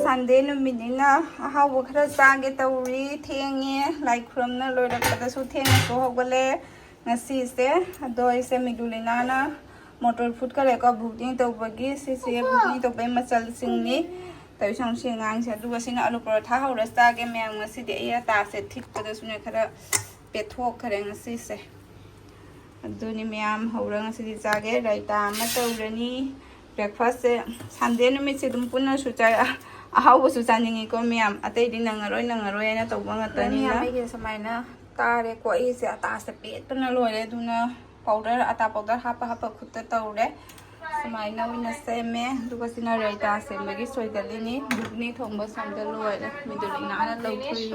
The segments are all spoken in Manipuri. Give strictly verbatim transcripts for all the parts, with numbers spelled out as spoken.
ꯁꯟꯗꯦ ꯅꯨꯃꯤꯠꯅꯤꯅ ꯑꯍꯥꯎꯕ ꯈꯔ ꯆꯥꯒꯦ ꯇꯧꯔꯤ꯫ ꯊꯦꯡꯉꯦ, ꯂꯥꯏ ꯈꯨꯔꯨꯝꯅ ꯂꯣꯏꯔꯛꯄꯗꯁꯨ ꯊꯦꯡꯅꯁꯨ ꯍꯧꯒꯠꯂꯦ ꯉꯁꯤꯁꯦ꯫ ꯑꯗꯣ ꯑꯩꯁꯦ ꯃꯤꯗꯨꯂꯤꯅꯥꯅ ꯃꯣꯇꯣꯔ ꯐꯨꯠ ꯈꯔ ꯀꯣ ꯕꯨꯛꯅꯤꯡ ꯇꯧꯕꯒꯤ, ꯁꯤꯁꯦ ꯕꯨꯛꯅꯤꯡ ꯇꯧꯕꯒꯤ ꯃꯆꯜꯁꯤꯡꯅꯤ꯫ ꯇꯧꯔꯤꯁꯦ ꯌꯦꯡꯉꯨꯁꯦ ꯑꯉꯥꯡꯁꯦ꯫ ꯑꯗꯨꯒ ꯁꯤꯅ ꯑꯂꯨ ꯄꯔꯣꯊꯥ ꯍꯧꯔ ꯆꯥꯒꯦ ꯃꯌꯥꯝ꯫ ꯉꯁꯤꯗꯤ ꯑꯩ ꯑꯇꯥꯁꯦ ꯊꯤꯠꯄꯗꯁꯨꯅꯦ ꯈꯔ ꯄꯦꯠꯊꯣꯛꯈ꯭ꯔꯦ ꯉꯁꯤꯁꯦ꯫ ꯑꯗꯨꯅꯤ ꯃꯌꯥꯝ, ꯍꯧꯔ ꯉꯁꯤꯗꯤ ꯆꯥꯒꯦ꯫ ꯔꯥꯏꯇꯥ ꯑꯃ ꯇꯧꯔꯅꯤ꯫ ꯕ꯭ꯔꯦꯛꯐꯥꯁꯁꯦ ꯁꯟꯗꯦ ꯅꯨꯃꯤꯠꯁꯦ ꯑꯗꯨꯝ ꯄꯨꯟꯅꯁꯨ ꯆꯥꯏ꯫ ꯑꯍꯥꯎꯕꯁꯨ ꯆꯥꯅꯤꯡꯉꯤꯀꯣ ꯃꯌꯥꯝ, ꯑꯇꯩꯗꯤ ꯅꯪꯉꯔꯣꯏ ꯅꯪꯉꯔꯣꯏ ꯍꯥꯏꯅ ꯇꯧꯕ ꯉꯥꯛꯇꯅꯤꯅ꯫ ꯃꯌꯥꯝ, ꯑꯩꯒꯤ ꯁꯨꯃꯥꯏꯅ ꯇꯥꯔꯦꯀꯣ꯫ ꯑꯩꯁꯦ ꯑꯇꯥꯁꯦ ꯄꯦꯠꯄꯅ ꯂꯣꯏꯔꯦ꯫ ꯑꯗꯨꯅ ꯄꯥꯎꯗꯔ, ꯑꯇꯥ ꯄꯥꯎꯗꯔ ꯍꯥꯞꯄ ꯍꯥꯞꯄ ꯈꯨꯠꯇ ꯇꯧꯔꯦ꯫ ꯁꯨꯃꯥꯏꯅ ꯑꯣꯏꯅ ꯁꯦꯝꯃꯦ꯫ ꯑꯗꯨꯒ ꯁꯤꯅ ꯔꯥꯏꯇꯥ ꯁꯦꯝꯕꯒꯤ ꯁꯣꯏꯗꯜꯂꯤꯅꯤ꯫ ꯕꯨꯛꯅꯤ ꯊꯣꯡꯕ ꯁꯣꯝꯗ ꯂꯣꯏꯔꯦ꯫ ꯃꯤꯗꯨꯂꯤꯅꯥꯅ ꯂꯧꯊꯣꯛꯏ꯫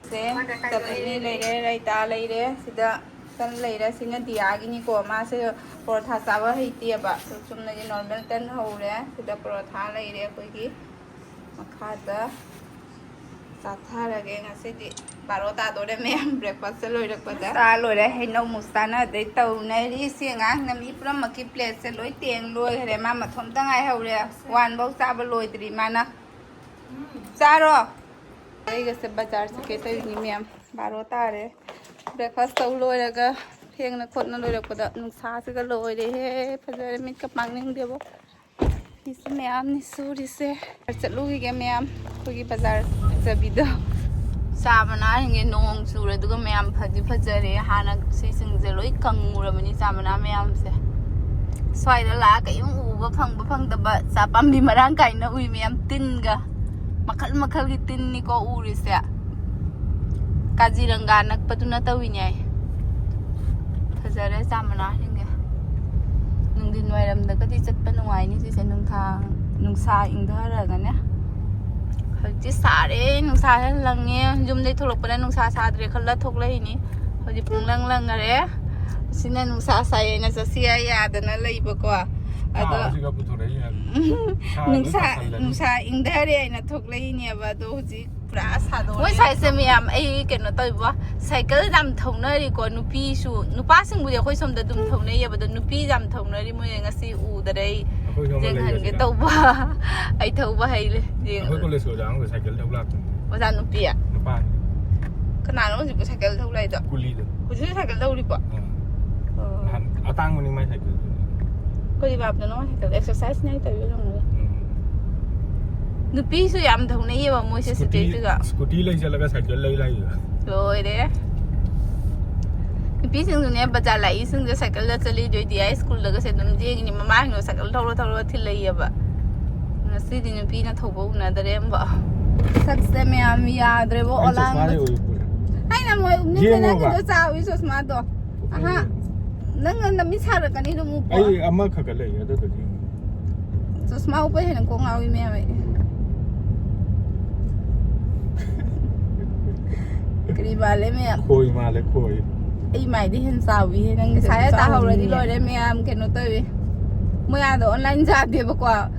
ꯁꯦ, ꯆꯠꯅꯤ ꯂꯩꯔꯦ, ꯔꯥꯏꯇꯥ ꯂꯩꯔꯦ, ꯁꯤꯗ ꯇꯟ ꯂꯩꯔꯦ꯫ ꯁꯤꯅ ꯗꯤꯌꯥꯒꯤꯅꯤꯀꯣ꯫ ꯃꯥꯁꯦ ꯄꯔꯣꯊꯥ ꯆꯥꯕ ꯍꯩꯇꯦꯕ꯫ ꯆꯨꯝꯅꯒꯤ ꯅꯣꯔꯃꯦꯜ ꯇꯟ ꯍꯧꯔꯦ꯫ ꯁꯤꯗ ꯄꯔꯣꯊꯥ ꯂꯩꯔꯦ ꯑꯩꯈꯣꯏꯒꯤ꯫ ꯃꯈꯥꯗ ꯆꯥꯊꯔꯒꯦ ꯉꯁꯤꯗꯤ꯫ ꯕꯥꯔꯣ ꯇꯥꯗꯣꯔꯦ ꯃꯌꯥꯝ, ꯕ꯭ꯔꯦꯛꯐꯥꯁꯇ ꯂꯣꯏꯔꯛꯄꯗ꯫ ꯆꯥ ꯂꯣꯏꯔꯦ, ꯍꯩꯅꯧ ꯃꯨꯛ ꯆꯥꯅꯗꯩ ꯇꯧꯅꯔꯤ꯫ ꯁꯤ ꯑꯉꯥꯡꯅ ꯃꯤ ꯄꯨꯝꯅꯃꯛꯀꯤ ꯄ꯭ꯂꯦꯠꯁꯦ ꯂꯣꯏ ꯇꯦꯡ ꯂꯣꯏꯈ꯭ꯔꯦ꯫ ꯃꯥ ꯃꯊꯣꯝꯇ ꯉꯥꯏꯍꯧꯔꯦ꯫ ꯋꯥꯟꯐꯧ ꯆꯥꯕ ꯂꯣꯏꯗ꯭ꯔꯤ ꯃꯥꯅ꯫ ꯆꯥꯔꯣ꯫ ꯑꯩꯒꯁꯦ ꯕꯖꯥꯔ ꯆꯠꯀꯦ ꯇꯧꯔꯤꯅꯤ ꯃꯌꯥꯝ꯫ ꯕꯥꯔꯣ ꯇꯥꯔꯦ꯫ ꯕ꯭ꯔꯦꯛꯐꯥꯁ ꯇꯧ ꯂꯣꯏꯔꯒ ꯐꯦꯡꯅ ꯈꯣꯠꯅ ꯂꯣꯏꯔꯛꯄꯗ ꯅꯨꯡꯁꯥꯁꯤꯒ ꯂꯣꯏꯔꯦꯍꯦ꯫ ꯐꯖꯔꯦ, ꯃꯤꯠꯀ ꯄꯥꯡꯅꯤꯡꯗꯦꯕꯣ꯫ ꯁꯤꯁꯦ ꯃꯌꯥꯝꯅꯤ ꯁꯨꯔꯤꯁꯦ꯫ ꯆꯠꯂꯨꯈꯤꯒꯦ ꯃꯌꯥꯝ, ꯑꯩꯈꯣꯏꯒꯤ ꯕꯖꯥꯔ ꯐꯖꯕꯤꯗꯣ꯫ ꯆꯥ ꯃꯅꯥꯁꯤꯡꯁꯦ ꯅꯣꯡ ꯆꯨꯔꯦ, ꯑꯗꯨꯒ ꯃꯌꯥꯝ ꯐꯗꯤ ꯐꯖꯔꯦ꯫ ꯍꯥꯟꯅ ꯁꯤꯁꯤꯡꯁꯦ ꯂꯣꯏ ꯀꯪꯉꯨꯔꯕꯅꯤ, ꯆꯥ ꯃꯅꯥ ꯃꯌꯥꯝꯁꯦ꯫ ꯁ꯭ꯋꯥꯏꯗ ꯂꯥꯛꯑ ꯀꯔꯤꯝ ꯎꯕ ꯐꯪꯕ ꯐꯪꯗꯕ ꯆꯥ ꯄꯥꯝꯕꯤ ꯃꯔꯥꯡ ꯀꯥꯏꯅ ꯎꯏ ꯃꯌꯥꯝ, ꯇꯤꯟꯒ꯫ ꯃꯈꯜ ꯃꯈꯜꯒꯤ ꯇꯤꯟꯅꯤꯀꯣ ꯎꯔꯤꯁꯦ꯫ ꯀꯥꯖꯤꯔꯪꯒꯥ ꯅꯛꯄꯗꯨꯅ ꯇꯧꯏꯅꯦ꯫ ꯐꯖꯔꯦ ꯆꯥ ꯃꯅꯥꯁꯤꯡꯁꯦ꯫ ꯅꯨꯡꯊꯤꯟ ꯋꯥꯏꯔꯝꯗꯒꯗꯤ ꯆꯠꯄ ꯅꯨꯡꯉꯥꯏꯅꯤ ꯁꯤꯁꯦ, ꯅꯨꯡꯊꯥꯡ ꯅꯨꯡꯁꯥ ꯏꯪꯊꯔꯒꯅꯦ꯫ ꯍꯧꯖꯤꯛꯇꯤ ꯁꯥꯔꯦ, ꯅꯨꯡꯁꯥꯁꯦ ꯂꯪꯉꯦ꯫ ꯌꯨꯝꯗꯩ ꯊꯣꯛꯂꯛꯄꯗ ꯅꯨꯡꯁꯥ ꯁꯥꯗ꯭ꯔꯦ ꯈꯜꯂ ꯊꯣꯛꯂꯛꯏꯅꯤ꯫ ꯍꯧꯖꯤꯛ ꯄꯨꯡ ꯂꯪ ꯂꯪꯉꯔꯦ꯫ ꯁꯤꯅ ꯅꯨꯡꯁꯥ ꯁꯥꯏꯌꯦꯅ ꯆꯠꯁꯤ ꯌꯥ ꯌꯥꯗꯅ ꯂꯩꯕꯀꯣ꯫ ꯑꯗꯣ ꯁꯥꯕꯁꯤꯒ ꯄꯨꯊꯣꯔꯛꯏ ꯍꯥꯏꯕ꯫ ꯁꯥ ꯂꯣꯏ ꯅꯨꯡꯁꯥ ꯀꯥꯁꯜꯂꯅꯤ꯫ ꯅꯨꯡꯁꯥ ꯏꯪꯊꯔꯦ ꯍꯥꯏꯅ ꯊꯣꯛꯂꯛꯏꯅꯦꯕ꯫ ꯑꯗꯣ ꯍꯧꯖꯤꯛ ꯄꯨꯔꯥ ꯁꯥꯗꯣꯛꯑꯦ꯫ ꯃꯣꯏ ꯁ꯭ꯋꯥꯏꯁꯦ ꯃꯌꯥꯝ ꯑꯩ ꯀꯩꯅꯣ ꯇꯧꯏꯕꯣ, ꯁꯥꯏꯀꯜ ꯌꯥꯝ ꯊꯧꯅꯔꯤꯀꯣ꯫ ꯅꯨꯄꯤꯁꯨ, ꯅꯨꯄꯥꯁꯤꯡꯕꯨꯗꯤ ꯑꯩꯈꯣꯏ ꯁꯣꯝꯗ ꯑꯗꯨꯝ ꯊꯧꯅꯩꯌꯦꯕ, ꯑꯗꯣ ꯅꯨꯄꯤ ꯌꯥꯝ ꯊꯧꯅꯔꯤ꯫ ꯃꯣꯏ ꯉꯁꯤ ꯎꯗꯔꯦ ꯑꯩ꯫ ꯑꯩꯈꯣꯏꯁꯨ ꯑꯃ ꯂꯩꯔꯁꯤꯅ꯫ ꯌꯦꯡꯍꯟꯒꯦ ꯇꯧꯕ꯫ ꯑꯩ ꯊꯧꯕ ꯍꯩꯔꯦ꯫ ꯌꯦꯡ-, ꯑꯩꯈꯣꯏ ꯀꯣꯂꯦꯖꯀꯤ ꯑꯣꯖꯥ ꯑꯃꯒ ꯁꯥꯏꯀꯜ ꯊꯧ ꯂꯥꯛꯄꯅꯦ꯫ ꯑꯣꯖꯥ ꯅꯨꯄꯤ? ꯅꯨꯄꯥꯅꯤ꯫ ꯀꯅꯥꯅꯣ ꯍꯧꯖꯤꯛꯄꯨ ꯁꯥꯏꯀꯜ ꯊꯧ ꯂꯥꯛꯏꯗꯣ? ꯀꯨꯂꯤꯗꯣ꯫ ꯍꯧꯖꯤꯛꯁꯨ ꯁꯥꯏꯀꯜ ꯊꯧꯔꯤꯕꯣ? ꯑꯥ꯫ ꯑꯣ꯫ ꯅꯍꯥꯟ ꯑꯇꯥꯡꯕꯅꯤ ꯃꯥꯏ ꯁꯥꯏꯀꯜꯗꯨꯗꯤ꯫ ꯑꯩꯈꯣꯏꯗꯤ ꯕꯥꯞꯅ ꯅꯪ ꯁꯥꯏꯀꯜ exercise ꯅꯦ ꯍꯥꯏ ꯇꯧꯔꯤ ꯑꯣꯏꯔꯝꯒꯅꯤ꯫ ꯎꯝ꯫ ꯅꯨꯄꯤꯁꯨ ꯌꯥꯝ ꯊꯧꯅꯩꯌꯦꯕ ꯃꯣꯏꯁꯦ ꯁ꯭ꯀꯨꯇꯤ, ꯁꯤꯗꯩꯁꯤꯒ꯫ ꯁ꯭ꯀꯨꯇꯤ ꯂꯩꯁꯜꯂꯒ ꯁꯥꯏꯀꯜ ꯂꯩ ꯂꯥꯛꯏꯕ꯫ ꯂꯣꯏꯔꯦ꯫ ꯅꯨꯄꯤꯁꯤꯡꯁꯨꯅꯦ, ꯕꯖꯥꯔ ꯂꯥꯛꯏꯁꯤꯡꯁꯦ ꯁꯥꯏꯀꯜꯗ ꯆꯠꯂꯤꯗꯣꯏꯗꯤ ꯑꯩ ꯁ꯭ꯀꯨꯜꯗꯒꯁꯦ ꯑꯗꯨꯝ ꯌꯦꯡꯉꯤꯅꯤ, ꯃꯃꯥꯁꯤꯡꯗꯣ ꯁꯥꯏꯀꯜ ꯊꯧꯔ ꯊꯧꯔ ꯊꯤꯜꯂꯛꯏꯑꯕ꯫ ꯉꯁꯤꯗꯤ ꯅꯨꯄꯤꯅ ꯊꯧꯕ ꯎꯅꯗꯔꯦ ꯑꯝꯕ꯫ ꯁꯛꯁꯦ ꯃꯌꯥꯝ ꯌꯥꯗ꯭ꯔꯦꯕꯣ, ꯑꯩ ꯆꯁꯃꯥꯁꯦ ꯑꯣꯂꯥꯡꯕ꯫ ꯎꯏ ꯎꯏ꯫ ꯑꯩꯅ ꯃꯣꯏ ꯎꯞꯅꯤꯡꯗꯦ, ꯌꯦꯡꯉꯣꯕ꯫ ꯅꯪꯒꯤꯗꯣ ꯆꯥꯎꯏ ꯆꯁꯃꯥꯗꯣ꯫ ꯑꯍꯥ꯫ ꯅꯪ ꯅꯃꯤꯠ ꯁꯥꯔꯛꯀꯅꯤ ꯑꯗꯨꯝ ꯎꯞꯄꯣ꯫ ꯑꯩ ꯑꯃꯈꯛꯀ ꯂꯩ, ꯑꯗꯨꯗꯨꯒꯤ꯫ ꯆꯁꯃꯥ ꯎꯞꯄ ꯍꯦꯟꯅ ꯀꯣꯛ ꯉꯥꯎꯏ ꯃꯌꯥꯝ ꯑꯩ꯫ ꯀꯔꯤ ꯃꯥꯜꯂꯦ ꯃꯌꯥꯝ? ꯈꯣꯏ ꯃꯥꯜꯂꯦ, ꯈꯣꯏ꯫ ꯑꯩ ꯃꯥꯏꯗꯤ ꯍꯦꯟꯅ ꯆꯥꯎꯏꯍꯦ ꯅꯪꯒꯤ꯫ ꯄꯩꯁꯥ ꯌꯥ ꯇꯥꯍꯧꯔꯗꯤ ꯆꯥꯎꯅꯤꯅꯦ꯫ ꯂꯣꯏꯔꯦ ꯃꯌꯥꯝ, ꯀꯩꯅꯣ ꯇꯧꯏ꯫ ꯃꯣꯏ ꯑꯥꯗ online ꯌꯥꯗꯦꯕꯀꯣ꯫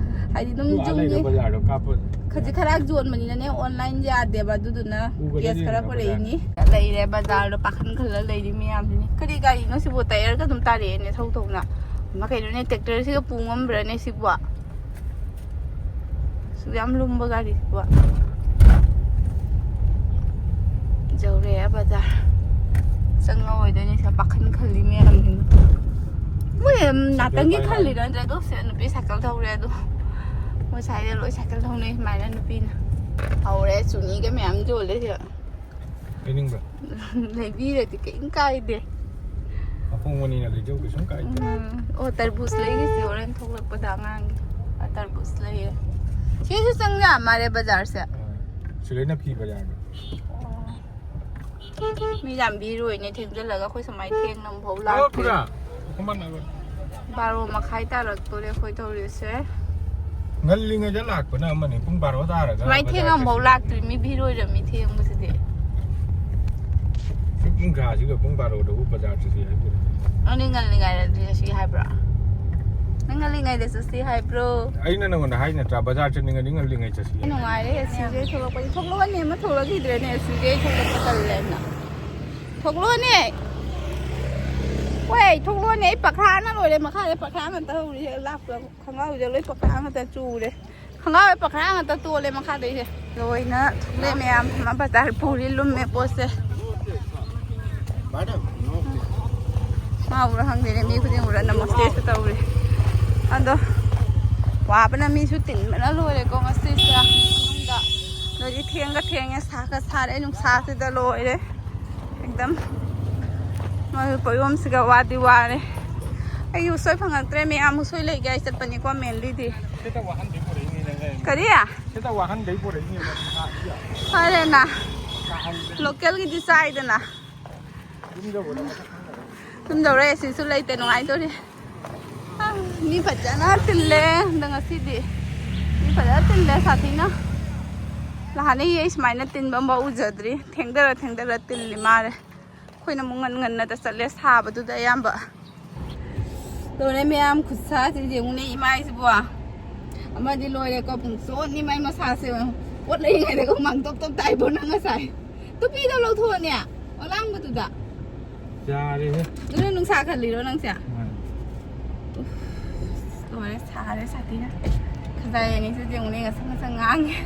ꯍꯥꯏꯗꯤ ꯑꯗꯨꯝ ꯑꯗꯨ ꯑꯥ ꯌꯨꯝꯒꯤ ꯂꯩꯔ ꯕꯖꯥꯔꯗꯣ ꯀꯥꯞꯄ ꯈꯖꯤꯛ ꯈꯔ ꯌꯣꯟꯕꯅꯤꯅꯅꯦ, online ꯌꯥꯗꯦꯕ, ꯑꯗꯨꯗꯨꯅ ꯎꯒꯗ꯭ꯔꯗꯤ case ꯈꯔ ꯌꯦꯡꯉꯣ ꯄꯨꯔꯛꯏꯅꯤ꯫ ꯕꯖꯥꯔ꯫ ꯂꯩꯔꯦ ꯕꯖꯥꯔꯗ ꯄꯥꯈꯟ ꯈꯜꯂ ꯂꯩꯔꯤ ꯃꯌꯥꯝꯁꯤꯅꯤ꯫ ꯀꯔꯤ ꯒꯥꯔꯤꯅꯣ ꯁꯤꯕꯨ? ꯇꯥꯏꯌꯔꯒ ꯑꯗꯨꯝ ꯇꯥꯔꯛꯑꯦꯅꯦ ꯊꯧ ꯊꯧꯅ꯫ ꯑꯃ ꯀꯩꯅꯣꯅꯦ, tractor ꯁꯤꯒ ꯄꯨ ꯉꯝꯕ꯭ꯔꯥꯅꯦ ꯁꯤꯕꯨ? ꯑꯁꯨꯛ ꯌꯥꯝ ꯂꯨꯝꯕ ꯒꯥꯔꯤꯁꯤꯕꯨ꯫ ꯌꯧꯔꯦ ꯕꯖꯥꯔ꯫ ꯆꯪꯉꯛꯑꯣꯏꯗꯣꯏꯅꯦ ꯁꯤꯗ ꯄꯥꯈꯟ ꯈꯜꯂꯤ ꯃꯌꯥꯝꯁꯤꯅ꯫ ꯃꯣꯏ, ꯎꯝ, ꯁꯥꯏꯀꯜ ꯉꯥꯛꯇꯪꯒꯤ ꯄꯥꯏ ꯈꯜꯂꯤꯔ ꯂꯥꯛꯑꯦ꯫ ꯅꯠꯇ꯭ꯔꯒ ꯁꯤꯗ ꯅꯨꯄꯤ ꯁꯥꯏꯀꯜ ꯊꯧꯔꯦ ꯑꯗꯣ꯫ ꯃꯣꯏ ꯁ꯭ꯋꯥꯏꯗ ꯂꯣꯏ ꯁꯥꯏꯀꯜ ꯊꯧꯅꯩ ꯁꯨꯃꯥꯏꯅ ꯅꯨꯄꯤꯅ꯫ ꯍꯧꯔꯦ ꯆꯨꯅꯤꯒ ꯃꯌꯥꯝ ꯌꯣꯜꯂꯦ ꯁꯤꯗ꯫ ꯂꯩꯅꯤꯡꯕ꯭ꯔꯥ? ꯂꯩꯕꯤꯔꯗꯤ ꯀꯩꯝ ꯀꯥꯏꯗꯦ꯫ ꯑꯍꯣꯡꯕꯅꯤꯅ ꯂꯩꯖꯧ ꯀꯩꯁꯨꯝ ꯀꯥꯏꯗꯦ꯫ ꯎꯝ꯫ ꯑꯣ, ꯇꯔꯕꯨꯖ ꯂꯩꯒꯤꯁꯤ ꯍꯣꯔꯦꯟ ꯊꯣꯛꯂꯛꯄꯗ ꯑꯉꯥꯡꯒꯤ꯫ ꯑ, ꯇꯔꯕꯨꯖ ꯂꯩꯌꯦ꯫ ꯁꯤꯁꯨ ꯆꯪ ꯌꯥ ꯃꯥꯜꯂꯦ ꯕꯖꯥꯔꯁꯦ꯫ ꯑꯥ꯫ ꯁꯤꯗꯩꯅ ꯐꯤ ꯕꯖꯥꯔꯅꯤ꯫ ꯑꯣ꯫ ꯃꯤ ꯌꯥꯝ ꯚꯤꯔ ꯑꯣꯏꯅꯦ ꯊꯦꯡꯖꯤꯜꯂꯒ ꯑꯩꯈꯣꯏ ꯁꯨꯃꯥꯏꯅ ꯊꯦꯡꯅ ꯑꯃꯨꯛꯐꯥꯎ ꯑꯣ, ꯂꯥꯛꯇꯦ꯫ ꯈꯨꯔꯥ꯫ ꯈꯨꯃꯟ ꯍꯥꯏꯕ꯫ ꯕꯥꯔꯣ ꯃꯈꯥꯏ ꯇꯥꯔꯛꯇꯣꯔꯦ ꯑꯩꯈꯣꯏ ꯇꯧꯔꯤꯁꯦ꯫ ꯉꯜꯂꯤꯉꯩꯗ ꯂꯥꯛꯄꯅ ꯑꯃꯅꯤ, ꯄꯨꯡ ꯕꯥꯔꯣ ꯇꯥꯔꯒ ꯁꯨꯃꯥꯏꯅ ꯕꯖꯥꯔ ꯊꯦꯡꯉ ꯑꯃꯐꯥꯎ ꯆꯠꯁꯤꯟꯕ꯫ ꯂꯥꯛꯇ꯭ꯔꯤ, ꯃꯤ ꯚꯤꯔ ꯑꯣꯏꯔꯝꯃꯤ ꯊꯦꯡꯕꯁꯤꯗꯤ꯫ ꯁꯤ ꯄꯨꯡ ꯀꯌꯥꯁꯤꯒ ꯄꯨꯡ ꯕꯥꯔꯣꯗꯕꯨ ꯕꯖꯥꯔ ꯆꯠꯁꯤ ꯍꯥꯏꯕꯤꯔꯦ꯫ ꯅꯪꯗꯤ ꯉꯜꯂꯤꯉꯩꯗ ꯆꯠꯁꯤ ꯍꯥꯏꯕ꯭ꯔꯣ? ꯅꯪ ꯉꯜꯂꯤꯉꯩꯗ ꯆꯠꯁꯤ ꯍꯥꯏꯕ꯭ꯔꯣ? ꯑꯩꯅ ꯅꯪꯉꯣꯟꯗ ꯍꯥꯏ ꯅꯠꯇ꯭ꯔꯥ, ꯕꯖꯥꯔ ꯆꯠꯅꯤꯡꯉꯗꯤ ꯉꯜꯂꯤꯉꯩ ꯆꯠꯁꯤ ꯍꯥꯏꯅ꯫ ꯅꯨꯡꯉꯥꯏꯔꯦ, ꯑꯦ ꯁꯤꯁꯦ ꯊꯣꯛꯂꯛꯄꯗꯤ꯫ ꯊꯣꯛꯂꯛꯑꯣꯅꯦ, ꯑꯃ ꯊꯣꯛꯂꯛꯈꯤꯗ꯭ꯔꯦꯅꯦ, ꯑꯦ ꯁꯤꯁꯦ ꯊꯣꯛꯂꯛꯄ ꯇꯜꯂꯦꯅ꯫ ꯊꯣꯛꯂꯛꯑꯣꯅꯦ꯫ ꯍꯣꯏ, ꯊꯣꯛꯂꯣꯅꯦ, ꯑꯩ ꯄꯈꯥꯅ ꯂꯣꯏꯔꯦ, ꯃꯈꯥꯗ ꯄꯈꯥ ꯉꯥꯛꯇ ꯍꯧꯔꯤ, ꯂꯥꯛꯄꯗ ꯈꯣꯡꯒ꯭ꯔꯥꯎꯁꯦ ꯂꯣꯏ ꯄꯈꯥ ꯉꯥꯛꯇ ꯆꯨꯔꯦ, ꯈꯣꯡꯒ꯭ꯔꯥꯎ ꯄꯈꯥ ꯉꯥꯛꯇ ꯇꯣꯜꯂꯦ ꯃꯈꯥꯗꯩꯁꯦ꯫ ꯂꯣꯏꯅ ꯊꯣꯛꯂꯛꯑꯦ ꯃꯌꯥꯝ, ꯃꯥ ꯕꯖꯥꯔ ꯄꯨꯔꯤ, ꯂꯨꯝꯃꯦ ꯄꯣꯠꯁꯦ꯫ ꯃꯥ ꯎꯔ ꯈꯪꯗꯦꯅꯦ, ꯃꯤ ꯈꯨꯗꯤꯡ ꯎꯔ ꯅꯃꯁꯇꯦꯁꯨ ꯇꯧꯔꯤ꯫ ꯑꯗꯣ ꯋꯥꯕꯅ ꯃꯤꯁꯨ ꯇꯤꯟꯕꯅ ꯂꯣꯏꯔꯦꯀꯣ ꯉꯁꯤꯁꯦ ꯃꯅꯨꯡꯗ꯫ ꯑꯗꯒꯤ ꯊꯦꯡꯒ ꯊꯦꯡꯉꯦ, ꯁꯥꯒ ꯁꯥꯔꯦ, ꯅꯨꯡꯁꯥꯁꯤꯗ ꯂꯣꯏꯔꯦ꯫ ꯑꯦꯛꯗꯝ ꯃꯣꯏ ꯄꯣꯌꯣꯝꯁꯤꯒ ꯋꯥꯗꯤ ꯋꯥꯔꯦ꯫ ꯑꯩꯒꯤ ꯎꯁꯣꯏ ꯐꯪꯉꯛꯇ꯭ꯔꯦ ꯃꯌꯥꯝ, ꯎꯁꯣꯏ ꯂꯩꯒꯦ ꯑꯩ ꯆꯠꯄꯅꯤ ꯀꯣ ꯃꯦꯟꯂꯤꯗꯤ꯫ ꯁꯤꯗ ꯋꯥꯍꯟꯗꯩ ꯄꯨꯔꯛꯏꯅꯦ ꯅꯪ꯫ ꯀꯔꯤ? ꯁꯤꯗ ꯋꯥꯍꯟꯗꯩ ꯄꯨꯔꯛꯏꯅꯦ ꯅꯪ꯫ ꯐꯔꯦꯅ꯫ ꯂꯣꯀꯦꯜꯒꯤꯗꯤ ꯆꯥꯏꯗꯅ꯫ ꯌꯨꯝꯗꯧꯔꯦ, ꯁꯤꯁꯨ ꯂꯩꯇꯦ, ꯅꯨꯡꯉꯥꯏꯗꯣꯔꯤ꯫ ꯑꯥ, ꯃꯤ ꯐꯖꯅ ꯇꯤꯜꯂꯦ ꯍꯟꯗꯛ ꯉꯁꯤꯗꯤ꯫ ꯃꯤ ꯐꯖꯅ ꯇꯤꯜꯂꯦ ꯁꯥꯊꯤꯅ꯫ ꯅꯍꯥꯟꯅ ꯑꯩ ꯁꯨꯃꯥꯏꯅ ꯇꯤꯟꯕ ꯑꯃꯐꯥꯎ ꯎꯖꯗ꯭ꯔꯤ꯫ ꯊꯦꯡꯗꯔ ꯊꯦꯡꯗꯔ ꯇꯤꯜꯂꯤ ꯃꯥꯜꯂꯦ꯫ ꯑꯩꯈꯣꯏꯅ ꯑꯃꯨꯛ ꯉꯟ ꯉꯟꯅꯗ ꯆꯠꯂꯦ ꯁꯥꯕꯗꯨꯗ ꯑꯌꯥꯝꯕ꯫ ꯂꯣꯏꯔꯦ ꯃꯌꯥꯝ, ꯈꯨꯠꯁꯥꯁꯤꯗꯤ ꯌꯦꯡꯉꯨꯅꯦ ꯏꯃꯥꯏꯁꯤꯕꯣ꯫ ꯑꯃꯗꯤ ꯂꯣꯏꯔꯦꯀꯣ, ꯄꯨꯡ ꯆꯣꯠꯅꯤ ꯃꯥꯏ ꯃꯁꯥꯁꯦ꯫ ꯄꯣꯠ ꯂꯩꯔꯤꯉꯩꯗꯒ ꯍꯨꯃꯥꯡ ꯇꯣꯞ ꯇꯣꯞ ꯇꯥꯏꯕꯣ ꯅꯪ ꯉꯁꯥꯏ꯫ ꯇꯨꯄꯤꯗꯣ ꯂꯧꯊꯣꯛꯑꯣꯅꯦ, ꯑꯉꯥꯡꯕꯗꯨꯗ꯫ ꯌꯥꯔꯦꯍꯦ꯫ ꯑꯗꯨꯅ ꯅꯨꯡꯁꯥ ꯈꯜꯂꯤꯔꯣ ꯅꯪꯁꯦ? ꯍꯣꯏ꯫ ꯎꯐ, ꯂꯣꯏꯔꯦ, ꯁꯥꯔꯦ ꯁꯥꯊꯤꯅ꯫ ꯈꯖꯥꯏ ꯑꯅꯤꯁꯤꯗꯤ ꯌꯦꯡꯉꯨꯅꯦ, ꯉꯁꯪ ꯉꯁꯪ ꯉꯥꯡꯉꯦ꯫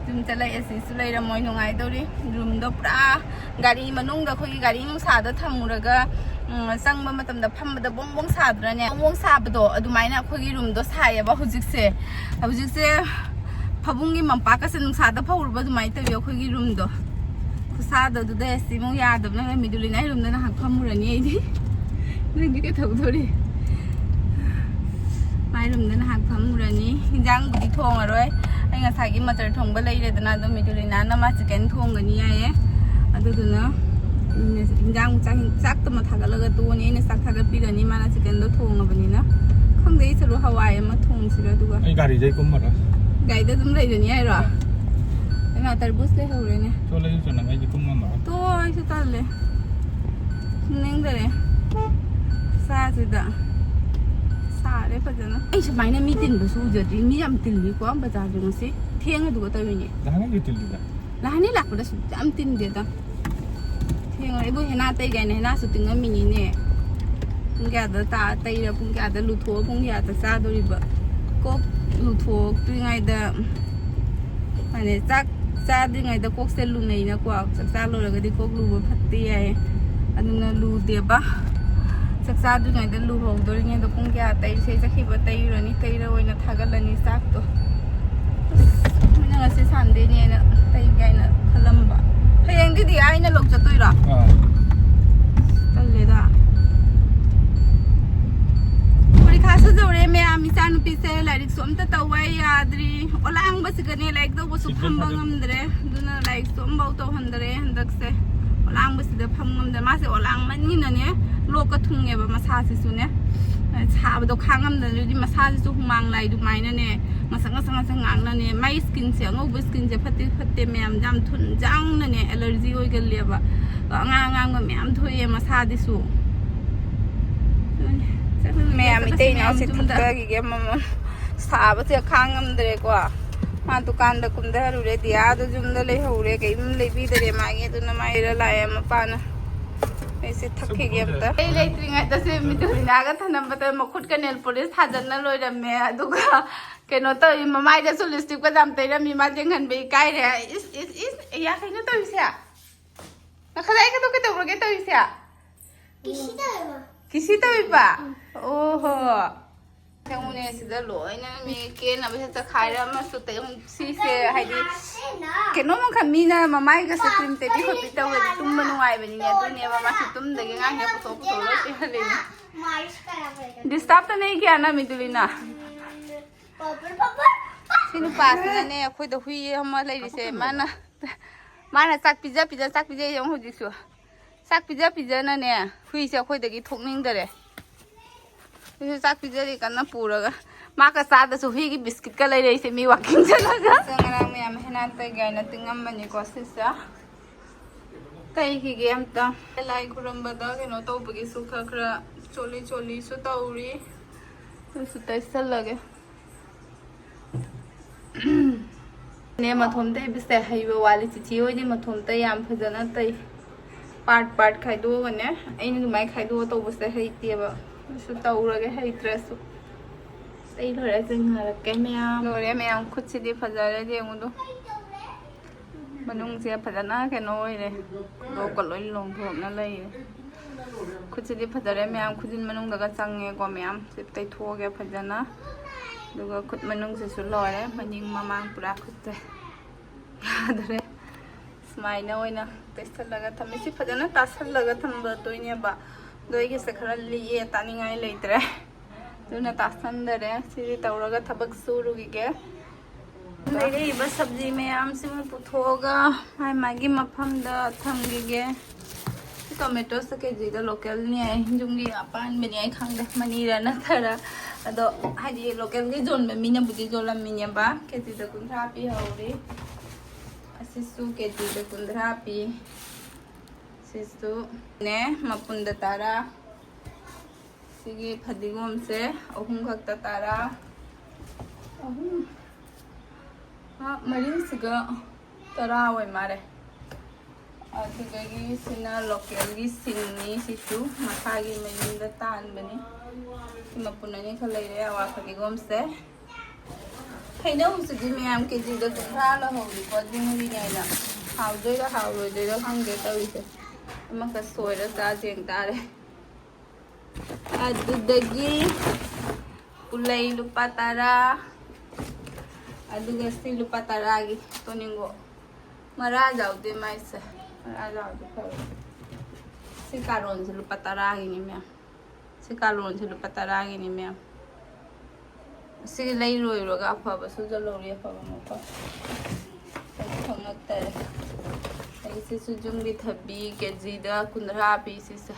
ꯌꯨꯝ ꯆꯠꯂꯛꯑꯦ, ꯁꯤꯁꯨ ꯂꯩꯔꯝꯃꯣꯏ, ꯅꯨꯡꯉꯥꯏꯗꯧꯔꯤ꯫ ꯔꯨꯝꯗꯣ ꯄꯨꯔꯥ ꯒꯥꯔꯤ ꯃꯅꯨꯡꯗ ꯑꯩꯈꯣꯏꯒꯤ ꯒꯥꯔꯤ ꯅꯨꯡꯁꯥꯗ ꯊꯝꯃꯨꯔꯒ, ꯎꯝ, ꯆꯪꯕ ꯃꯇꯝꯗ ꯐꯝꯕꯗ ꯕꯣꯡ ꯕꯣꯡ ꯁꯥꯗ꯭ꯔꯅꯦ? ꯕꯣꯡ ꯕꯣꯡ ꯁꯥꯕꯗꯣ ꯑꯗꯨꯃꯥꯏꯅ ꯑꯩꯈꯣꯏꯒꯤ ꯔꯨꯝꯗꯣ ꯁꯥꯏꯌꯦꯕ ꯍꯧꯖꯤꯛꯁꯦ꯫ ꯍꯧꯖꯤꯛꯁꯦ ꯐꯃꯨꯡꯒꯤ ꯃꯝꯄꯥꯛꯀꯁꯦ ꯅꯨꯡꯁꯥꯗ ꯐꯧꯔꯨꯕ ꯑꯗꯨꯃꯥꯏꯅ ꯇꯧꯋꯤ ꯑꯩꯈꯣꯏꯒꯤ ꯔꯨꯝꯗꯣ꯫ ꯈꯨꯁꯥꯗꯣ ꯑꯗꯨꯗ ꯑꯦ ꯁꯤ ꯑꯃꯨꯛ ꯌꯥꯗꯕꯅ ꯃꯤꯗꯨꯂꯤꯅꯥ ꯔꯨꯝꯗ ꯅꯍꯥꯛ ꯐꯝꯃꯨꯔꯅꯤ ꯑꯩꯗꯤ꯫ ꯅꯪꯗꯤ ꯀꯩꯗꯧꯗꯣꯔꯤ? ꯃꯥꯏ ꯔꯨꯝꯗ ꯅꯍꯥꯛ ꯐꯝꯃꯨꯔꯅꯤ꯫ ꯏꯟꯖꯥꯡꯕꯨꯗꯤ ꯊꯣꯡꯉꯔꯣꯏ꯫ ꯑꯩ ꯉꯁꯥꯏꯒꯤ ꯃꯆꯔ ꯊꯣꯡꯕ ꯂꯩꯔꯦꯗꯅ, ꯑꯗꯣ ꯃꯤꯗꯨꯂꯤꯅꯥꯅ ꯃꯥ ꯆꯤꯀꯟ ꯊꯣꯡꯒꯅꯤ ꯍꯥꯏꯌꯦ꯫ ꯑꯗꯨꯗꯨꯅ ꯏꯟꯖꯥꯡ ꯆꯥꯛ-, ꯆꯥꯛꯇꯨꯃ ꯊꯥꯒꯠꯂꯒ ꯇꯣꯛꯑꯅꯤ꯫ ꯑꯩꯅ ꯆꯥꯛ ꯊꯥꯒꯠꯄꯤꯔꯅꯤ, ꯃꯥꯅ ꯆꯤꯀꯟꯗꯣ ꯊꯣꯡꯉꯕꯅꯤꯅ꯫ ꯈꯪꯗꯦ, ꯑꯩ ꯁꯔꯨꯛ ꯍꯋꯥꯏ ꯑꯃ ꯊꯣꯡꯁꯤꯔ ꯑꯗꯨꯒ꯫ ꯑꯩ ꯒꯥꯔꯤꯗꯩ ꯀꯨꯝꯃꯔꯣꯏ꯫ ꯒꯥꯔꯤꯗ ꯑꯗꯨꯝ ꯂꯩꯔꯅꯤ ꯍꯥꯏꯔꯣ? ꯍꯣꯏ꯫ ꯏꯃꯥ, ꯇꯔꯕꯨꯖ ꯂꯩꯍꯧꯔꯦꯅꯦ꯫ ꯇꯣ ꯂꯩꯔꯨꯆꯣ ꯅꯪ, ꯑꯩꯗꯤ ꯀꯨꯝ ꯉꯝꯃꯔꯣꯏ꯫ ꯇꯣ, ꯑꯩꯁꯨ ꯇꯜꯂꯦ꯫ ꯀꯨꯝꯅꯤꯡꯗꯔꯦ꯫ ꯈꯨꯁꯥꯁꯤꯗ꯫ ꯁꯥꯔꯦ ꯐꯖꯅ꯫ ꯑꯩ ꯁꯨꯃꯥꯏꯅ ꯃꯤ ꯇꯤꯟꯕꯁꯨ ꯎꯖꯗ꯭ꯔꯤ꯫ ꯃꯤ ꯌꯥꯝ ꯇꯤꯜꯂꯤꯀꯣ ꯕꯖꯥꯔꯁꯦ ꯉꯁꯤ꯫ ꯊꯦꯡꯉꯗꯨꯒ ꯇꯧꯔꯤꯅꯦ꯫ ꯅꯍꯥꯟꯒꯩꯁꯨ ꯇꯤꯜꯂꯤꯗ꯫ ꯅꯍꯥꯟꯅꯤ ꯂꯥꯛꯄꯗꯁꯨ ꯌꯥꯝ ꯇꯤꯟꯗꯦꯗ꯫ ꯊꯦꯡꯉꯦ꯫ ꯑꯩꯕꯨ ꯍꯦꯅꯥ ꯇꯩꯒꯥꯏꯅ ꯍꯦꯅꯥꯁꯨ ꯇꯤꯡꯉꯝꯃꯤꯅꯤꯅꯦ꯫ ꯄꯨꯡ ꯀꯌꯥꯗ ꯇꯥ ꯇꯩꯔ, ꯄꯨꯡ ꯀꯌꯥꯗ ꯂꯨꯊꯣꯛꯑ, ꯄꯨꯡ ꯀꯌꯥꯗ ꯆꯥꯗꯣꯔꯤꯕ? ꯀꯣꯛ ꯂꯨꯊꯣꯛꯇ꯭ꯔꯤꯉꯩꯗ, ꯃꯥꯅꯦ, ꯆꯥꯛ ꯆꯥꯗ꯭ꯔꯤꯉꯩꯗ ꯀꯣꯛꯁꯦ ꯂꯨꯅꯩꯅꯀꯣ꯫ ꯆꯥꯛ ꯆꯥ ꯂꯣꯏꯔꯒꯗꯤ ꯀꯣꯛ ꯂꯨꯕ ꯐꯠꯇꯦ ꯍꯥꯏꯌꯦ꯫ ꯑꯗꯨꯅ ꯂꯨꯗꯦꯕ꯫ ꯆꯥꯛ ꯆꯥꯗ꯭ꯔꯤꯉꯩꯗ ꯂꯨꯍꯧꯗꯣꯔꯤꯉꯩꯗ ꯄꯨꯡ ꯀꯌꯥ ꯇꯩꯁꯦ ꯆꯠꯈꯤꯕ ꯇꯩꯔꯨꯔꯅꯤ, ꯇꯩꯔ ꯑꯣꯏꯅ ꯊꯥꯒꯠꯂꯅꯤ ꯆꯥꯛꯇꯣ꯫ ꯑꯁ, ꯑꯩꯈꯣꯏꯅ ꯉꯁꯤ ꯁꯟꯗꯦꯅꯦꯅ ꯇꯩꯒꯦ ꯍꯥꯏꯅ ꯈꯜꯂꯝꯕ꯫ ꯍꯌꯦꯡꯗꯤꯗꯤ ꯑꯩꯅ ꯂꯧ ꯆꯠꯇꯣꯏꯔꯣ? ꯑꯥ꯫ ꯇꯜꯂꯦꯗ꯫ ꯄꯔꯤꯈꯥ ꯁꯨꯖꯧꯔꯦ ꯃꯌꯥꯝ, ꯏꯆꯥꯅꯨꯄꯤꯁꯦ ꯂꯥꯏꯔꯤꯛꯁꯨ ꯑꯝꯇ ꯇꯧꯕ ꯌꯥꯗ꯭ꯔꯤ꯫ ꯑꯣꯂꯥꯡꯕꯁꯤꯒꯅꯦ ꯂꯥꯏꯔꯤꯛ ꯇꯧꯕꯁꯨ ꯐꯝꯕ ꯉꯝꯗ꯭ꯔꯦ꯫ ꯑꯗꯨꯅ ꯂꯥꯏꯔꯤꯛꯁꯨ ꯑꯝꯐꯥꯎ ꯇꯧꯍꯟꯗꯔꯦ ꯍꯟꯗꯛꯁꯦ꯫ ꯑꯣꯂꯥꯡꯕꯁꯤꯗ ꯐꯝ ꯉꯝꯗ꯭ꯔꯦ꯫ ꯃꯥꯁꯦ ꯑꯣꯂꯥꯡꯃꯟꯒꯤꯅꯅꯦ ꯂꯣꯛꯀ ꯊꯨꯡꯉꯦꯕ ꯃꯁꯥꯁꯤꯁꯨꯅꯦ꯫ ꯁꯥꯕꯗꯣ ꯈꯥꯡꯉꯝꯗꯅ ꯑꯗꯨꯗꯤ ꯃꯁꯥꯁꯤꯁꯨ ꯍꯨꯃꯥꯡ ꯂꯥꯏ ꯑꯗꯨꯃꯥꯏꯅꯅꯦ ꯉꯁꯪ ꯉꯁꯪ ꯉꯁꯪ ꯉꯥꯡꯅꯅꯦ꯫ ꯃꯥꯏ ꯁ꯭ꯀꯤꯟꯁꯦ, ꯑꯉꯧꯕ ꯁ꯭ꯀꯤꯟꯁꯦ ꯐꯠꯇꯦ ꯐꯠꯇꯦ ꯃꯌꯥꯝ, ꯌꯥꯝ ꯊꯨꯅ ꯖꯪꯅꯅꯦ ꯑꯦꯂꯔꯖꯤ ꯑꯣꯏꯒꯜꯂꯦꯕ꯫ ꯑꯗꯣ ꯑꯉꯥꯡ ꯑꯉꯥꯡꯕ ꯃꯌꯥꯝ ꯊꯣꯛꯑꯦ ꯃꯁꯥꯗꯤꯁꯨ꯫ ꯑꯗꯨꯅꯦ, ꯆꯠꯂꯨꯔꯒꯦ, ꯃꯌꯥꯝ ꯆꯠꯂꯁꯤ ꯏꯇꯩ ꯃꯌꯥꯝ ꯏꯅꯥꯎꯁꯦ ꯌꯨꯝꯗ꯫ ꯊꯛꯇꯈꯤꯒꯦ ꯑꯃꯃꯝ꯫ ꯁꯥꯕꯁꯦ ꯈꯥꯡ ꯉꯝꯗ꯭ꯔꯦꯀꯣ꯫ ꯃꯥ ꯗꯨꯀꯥꯟꯗ ꯀꯨꯝꯊꯔꯨꯔꯦ, ꯗꯤꯌꯥꯗꯣ ꯌꯨꯝꯗ ꯂꯩꯍꯧꯔꯦ, ꯀꯩꯝ ꯂꯩꯕꯤꯗꯔꯦ ꯃꯥꯒꯤ꯫ ꯑꯗꯨꯅ ꯃꯥ ꯏꯔ ꯂꯥꯛꯑꯦ ꯃꯄꯥꯅ꯫ ꯑꯩꯁꯦ ꯊꯛꯈꯤꯒꯦ ꯑꯝꯇ꯫ ꯑꯩ ꯂꯩꯇ꯭ꯔꯤꯉꯩꯗꯁꯦ ꯃꯤꯗꯨꯂꯤꯅꯥꯒ ꯊꯅꯝꯕꯗ ꯃꯈꯨꯠꯀ ꯅꯦꯜ ꯄꯣꯂꯤꯁ ꯊꯥꯖꯟꯅ ꯂꯣꯏꯔꯝꯃꯦ꯫ ꯑꯗꯨꯒ ꯀꯩꯅꯣ ꯇꯧꯏ, ꯃꯃꯥꯏꯗꯁꯨ ꯂꯤꯞꯁꯇꯤꯛꯀ ꯌꯥꯝ ꯇꯩꯔꯝꯃꯤ꯫ ꯃꯥ ꯌꯦꯡꯍꯟꯕ ꯏꯀꯥꯏꯔꯦ꯫ ꯏꯁ, ꯏꯁ, ꯏꯁ, ꯑꯌꯥ, ꯀꯩꯅꯣ ꯇꯧꯔꯤꯁꯦ? ꯅꯈꯖꯥꯏꯒꯗꯣ ꯀꯩꯗꯧꯔꯒꯦ ꯇꯧꯔꯤꯁꯦ? ꯀꯤꯁꯤ ꯇꯧꯋꯦꯕ꯫ ꯀꯤꯁꯤ ꯇꯧꯏꯕ? ꯎꯝ꯫ ꯑꯣꯍꯣ꯫ ꯊꯦꯡꯉꯨꯅꯦ, ꯁꯤꯗ ꯂꯣꯏꯅ ꯃꯤ ꯀꯦꯅꯕ ꯍꯦꯛꯇ ꯈꯥꯏꯔ ꯑꯃꯁꯨ ꯇꯩ-, ꯑꯃꯨꯛ ꯁꯤꯁꯦ ꯍꯥꯏꯗꯤ ꯀꯩꯅꯣꯝ ꯈꯛ ꯃꯤꯅ ꯃꯃꯥꯏꯒꯁꯦ ꯀ꯭ꯔꯤꯝ ꯇꯩꯕꯤ ꯈꯣꯠꯄꯤ ꯇꯧꯔꯗꯤ ꯇꯨꯝꯕ ꯅꯨꯡꯉꯥꯏꯕꯅꯤꯅꯦ꯫ ꯑꯗꯨꯅꯦꯕ ꯃꯥꯁꯤ ꯇꯨꯝꯗꯒꯤ ꯑꯉꯥꯡꯁꯦ ꯄꯨꯊꯣꯛ ꯄꯨꯊꯣꯛ ꯂꯣꯏ ꯇꯩꯍꯜꯂꯤꯅꯦ꯫ ꯗꯤꯁꯇꯥꯔꯕꯇ ꯅꯩ ꯀꯌꯥꯅ ꯃꯤꯗꯨꯂꯤꯅ? ꯁꯤ ꯅꯨꯄꯥꯁꯤꯅꯅꯦ ꯑꯩꯈꯣꯏꯗ ꯍꯨꯏ ꯑꯃ ꯂꯩꯔꯤꯁꯦ꯫ ꯃꯥꯅ, ꯃꯥꯅ ꯆꯥꯛ ꯄꯤꯖ ꯄꯤꯖ, ꯆꯥꯛ ꯄꯤꯖꯩ ꯌꯦꯡꯉꯨ ꯍꯧꯖꯤꯛꯁꯨ꯫ ꯆꯥꯛ ꯄꯤꯖ ꯄꯤꯖꯅꯅꯦ ꯍꯨꯏꯁꯦ ꯑꯩꯈꯣꯏꯗꯒꯤ ꯊꯣꯛꯅꯤꯡꯗꯔꯦ꯫ ꯍꯨꯏꯁꯨ ꯆꯥꯛ ꯄꯤꯖꯔꯤ ꯀꯟꯅ ꯄꯨꯔꯒ꯫ ꯃꯥꯒ ꯆꯥꯗꯁꯨ ꯍꯨꯏꯒꯤ ꯕꯤꯁꯀꯤꯠꯀ ꯂꯩꯔꯛꯏꯁꯦ ꯃꯤ ꯋꯥꯛꯀꯤꯡ ꯆꯠꯂꯒ꯫ ꯁꯦ ꯉꯔꯥꯡ ꯃꯌꯥꯝ ꯍꯦꯅꯥꯇ ꯒꯥꯏꯅ ꯇꯤꯡꯉꯝꯕꯅꯤꯀꯣ ꯁꯤꯁꯦ꯫ ꯇꯩꯈꯤꯒꯦ ꯑꯝꯇ꯫ ꯂꯥꯏ ꯈꯨꯔꯝꯕꯗ ꯀꯩꯅꯣ ꯇꯧꯕꯒꯤꯁꯨ ꯈꯔ ꯈꯔ ꯆꯣꯠꯂꯤ ꯆꯣꯠꯂꯤꯁꯨ ꯇꯧꯔꯤ꯫ ꯑꯗꯨꯁꯨ ꯇꯩꯁꯜꯂꯒꯦ꯫ ꯅꯦ ꯃꯊꯣꯝ ꯇꯩꯕꯁꯦ ꯍꯩꯕ ꯋꯥꯠꯂꯤ꯫ ꯆꯤꯆꯦ ꯍꯣꯏꯗꯤ ꯃꯊꯣꯝ ꯇꯩ ꯌꯥꯝ ꯐꯖꯅ ꯇꯩ꯫ ꯄꯥꯔꯠ ꯄꯥꯔꯠ ꯈꯥꯏꯗꯣꯛꯑꯒꯅꯦ꯫ ꯑꯩꯅ ꯑꯗꯨꯃꯥꯏꯅ ꯈꯥꯏꯗꯣꯛꯑ ꯇꯧꯕꯁꯦ ꯍꯩꯇꯦꯕ꯫ ꯑꯗꯨꯁꯨ ꯇꯧꯔꯒꯦ, ꯍꯩꯇ꯭ꯔꯁꯨ꯫ ꯑꯩ ꯂꯣꯏꯔꯦ, ꯆꯤꯡꯅꯔꯛꯀꯦ ꯃꯌꯥꯝ꯫ ꯂꯣꯏꯔꯦ ꯃꯌꯥꯝ, ꯈꯨꯠꯁꯤꯗꯤ ꯐꯖꯔꯦ, ꯌꯦꯡꯉꯨꯗꯣ꯫ ꯃꯅꯨꯡꯁꯦ ꯐꯖꯅ ꯀꯩꯅꯣ ꯑꯣꯏꯔꯦ, ꯂꯣꯛꯀ ꯂꯣꯏ ꯂꯣꯡꯊꯣꯛꯅ ꯂꯩꯔꯦ꯫ ꯈꯨꯠꯁꯤꯗꯤ ꯐꯖꯔꯦ ꯃꯌꯥꯝ, ꯈꯨꯖꯤꯟ ꯃꯅꯨꯡꯗꯒ ꯆꯪꯉꯦꯀꯣ ꯃꯌꯥꯝ꯫ ꯁꯤ ꯇꯩꯊꯣꯛꯑꯒꯦ ꯐꯖꯅ꯫ ꯑꯗꯨꯒ ꯈꯨꯠ ꯃꯅꯨꯡꯁꯤꯁꯨ ꯂꯣꯏꯔꯦ, ꯃꯅꯤꯡ ꯃꯃꯥꯡ ꯄꯨꯔꯥ ꯈꯨꯠꯁꯦ ꯌꯥꯗ꯭ꯔꯦ꯫ ꯁꯨꯃꯥꯏꯅ ꯑꯣꯏꯅ ꯇꯩꯁꯜꯂꯒ ꯊꯝꯃꯦ꯫ ꯁꯤ ꯐꯖꯅ ꯇꯥꯁꯜꯂꯒ ꯊꯝꯕꯗꯣꯏꯅꯦꯕ꯫ ꯑꯗꯣ ꯑꯩꯒꯤꯁꯦ ꯈꯔ ꯂꯤꯛꯑꯦ, ꯇꯥꯅꯤꯡꯉꯥꯏ ꯂꯩꯇ꯭ꯔꯦ꯫ ꯑꯗꯨꯅ ꯇꯥꯁꯟꯗꯔꯦ꯫ ꯁꯤꯗꯤ ꯇꯧꯔꯒ ꯊꯕꯛ ꯁꯨꯔꯨꯈꯤꯒꯦ꯫ ꯂꯩꯔꯛꯏꯕ ꯁꯕꯖꯤ ꯃꯌꯥꯝꯁꯤꯃ ꯄꯨꯊꯣꯛꯑꯒ ꯃꯥꯏ ꯃꯥꯒꯤ ꯃꯐꯝꯗ ꯊꯝꯈꯤꯒꯦ꯫ ꯁꯤ ꯇꯣꯃꯦꯇꯣꯁꯦ ꯀꯦꯖꯤꯗ ꯂꯣꯀꯦꯜꯅꯤ ꯍꯥꯏ, ꯌꯨꯝꯒꯤ ꯑꯄꯥꯟꯕꯅꯤ ꯍꯥꯏ, ꯈꯪꯗꯦ ꯃꯅꯤꯔ ꯅꯠꯇꯔ꯫ ꯑꯗꯣ ꯍꯥꯏꯗꯤ ꯂꯣꯀꯦꯜꯒꯤ ꯌꯣꯟꯕ ꯃꯤꯅꯕꯨꯗꯤ ꯌꯣꯜꯂꯝꯃꯤꯅꯦꯕ꯫ ꯀꯦꯖꯤꯗ ꯀꯨꯟꯊ꯭ꯔꯥ ꯄꯤꯍꯧꯔꯤ꯫ ꯑꯁꯤꯁꯨ ꯀꯦꯖꯤꯗ ꯀꯨꯟꯊ꯭ꯔꯥ ꯄꯤ꯫ ꯁꯤꯁꯨꯅꯦ, ꯃꯄꯨꯟꯗ ꯇꯔꯥ꯫ ꯁꯤꯒꯤ ꯐꯗꯤꯒꯣꯝꯁꯦ ꯑꯍꯨꯝ ꯈꯛꯇ ꯇꯔꯥ꯫ ꯑꯍꯨꯝ, ꯑ, ꯃꯔꯤꯁꯤꯒ ꯇꯔꯥ ꯑꯣꯏ ꯃꯥꯜꯂꯦ꯫ ꯑꯗꯨꯗꯒꯤ ꯁꯤꯅ ꯂꯣꯀꯦꯜꯒꯤ ꯁꯤꯡꯅꯤ, ꯁꯤꯁꯨ ꯃꯁꯥꯒꯤ ꯃꯌꯨꯝꯗ ꯇꯥꯟꯕꯅꯤ꯫ ꯁꯤ ꯃꯄꯨꯟ ꯑꯅꯤꯈꯛ ꯂꯩꯔꯦ ꯑꯋꯥ ꯐꯗꯤꯒꯣꯝꯁꯦ꯫ ꯍꯩꯅꯧꯁꯤꯗꯤ ꯃꯌꯥꯝ ꯀꯦꯖꯤꯗ ꯀꯨꯟꯊ꯭ꯔꯥ ꯂꯧꯍꯧꯔꯤꯀꯣ, ꯑꯗꯨꯅꯤꯅꯦ ꯑꯩꯅ ꯍꯥꯎꯗꯣꯏꯔꯥ ꯍꯥꯎꯔꯣꯏꯗꯣꯏꯔꯥ ꯈꯪꯗꯦ ꯇꯧꯔꯤꯁꯦ꯫ ꯑꯃꯈꯛ ꯁꯣꯏꯔ ꯆꯥꯖꯦꯡ ꯇꯥꯔꯦ꯫ ꯑꯗꯨꯗꯒꯤ ꯄꯨꯂꯩ ꯂꯨꯄꯥ ꯇꯔꯥ, ꯑꯗꯨꯒ ꯁꯤ ꯂꯨꯄꯥ ꯇꯔꯥꯒꯤ ꯇꯣꯅꯤꯡꯒꯣ꯫ ꯃꯔꯥ ꯌꯥꯎꯗꯦ ꯃꯥꯏꯁꯦ, ꯃꯔꯥ ꯌꯥꯎꯗꯦ ꯐꯔꯦ꯫ ꯁꯤ ꯀꯥꯔꯣꯟꯁꯦ ꯂꯨꯄꯥ ꯇꯔꯥꯒꯤꯅꯤ ꯃꯌꯥꯝ꯫ ꯁꯤ ꯀꯥꯂꯣꯟꯁꯦ ꯂꯨꯄꯥ ꯇꯔꯥꯒꯤꯅꯤ ꯃꯌꯥꯝ꯫ ꯁꯤ ꯂꯩꯔꯣꯏꯔꯒ ꯑꯐꯕꯁꯨ ꯂꯧꯔꯤ, ꯑꯐꯕ ꯃꯐꯝ ꯐꯪꯉꯛꯇꯔꯦ꯫ ꯑꯩ ꯁꯤꯁꯨ ꯌꯨꯝꯒꯤ ꯊꯕꯤ ꯀꯦꯖꯤꯗ ꯀꯨꯟꯊ꯭ꯔꯥ ꯄꯤ ꯁꯤꯁꯦ꯫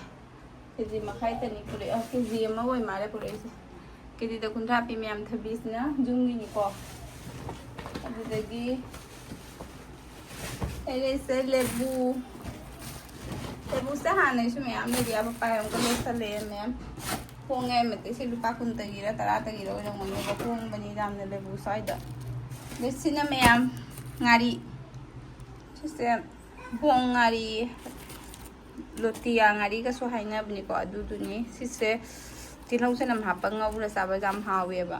ꯀꯦꯖꯤ ꯃꯈꯥꯏ ꯇꯅꯤ ꯄꯨꯔꯛꯑꯦ, ꯑ, ꯀꯦꯖꯤ ꯑꯃ ꯑꯣꯏ ꯃꯥꯜꯂꯦ ꯄꯨꯔꯛꯏꯁꯦ꯫ ꯀꯦꯖꯤꯗ ꯀꯨꯟꯊ꯭ꯔꯥ ꯄꯤ ꯃꯌꯥꯝ, ꯊꯕꯤꯁꯤꯅ ꯌꯨꯝꯒꯤꯅꯤꯀꯣ꯫ ꯑꯗꯨꯗꯒꯤ ꯂꯩꯔꯛꯏꯁꯦ ꯂꯦꯕꯨ꯫ ꯂꯦꯕꯨꯁꯦ ꯍꯥꯟꯅꯩꯁꯨ ꯃꯌꯥꯝ ꯂꯩꯔꯤ, ꯑꯕ ꯄꯥꯏ ꯑꯃꯒ ꯂꯣꯏꯁꯜꯂꯛꯑꯦ ꯃꯌꯥꯝ꯫ ꯍꯣꯡꯉꯦ ꯍꯥꯏꯃꯗꯤ ꯁꯤ ꯂꯨꯄꯥ ꯀꯨꯟꯇꯒꯤꯔ ꯇꯔꯥꯇꯒꯤꯔ ꯑꯣꯏꯔꯝꯒꯅꯦꯕ, ꯍꯣꯡꯕꯅꯤ ꯌꯥꯝꯅ ꯂꯦꯕꯨ ꯁ꯭ꯋꯥꯏꯗ꯫ ꯑꯗꯩ ꯁꯤꯅ ꯃꯌꯥꯝ ꯉꯥꯔꯤ꯫ ꯁꯤꯁꯦ ꯕꯣꯡ ꯉꯥꯔꯤ꯫ ꯂꯣꯇꯤꯌꯥ ꯉꯥꯔꯤꯒꯁꯨ ꯍꯥꯏꯅꯕꯅꯤꯀꯣ, ꯑꯗꯨꯗꯨꯅꯤ꯫ ꯁꯤꯁꯦ ꯇꯤꯜꯍꯧ ꯆꯅꯝ ꯍꯥꯞꯄ ꯉꯧꯔ ꯆꯥꯕ ꯌꯥꯝ ꯍꯥꯎꯋꯦꯕ꯫